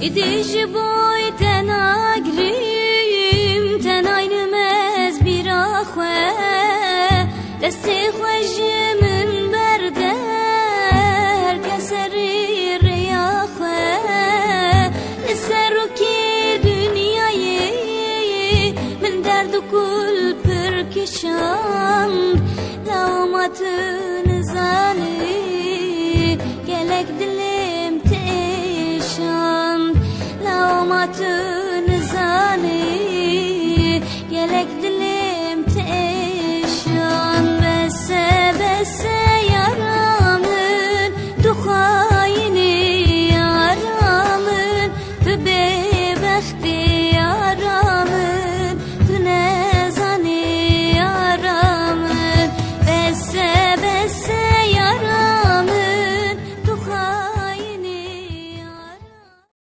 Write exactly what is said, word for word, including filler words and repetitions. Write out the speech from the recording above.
Îdî ji bo te nagirîm, te naynim ez bîra xwe. Destê xwe ji min berde, her kes serî rêya xwe. Li serokê dinyayê min derd û kul pir kişand. Lawma tu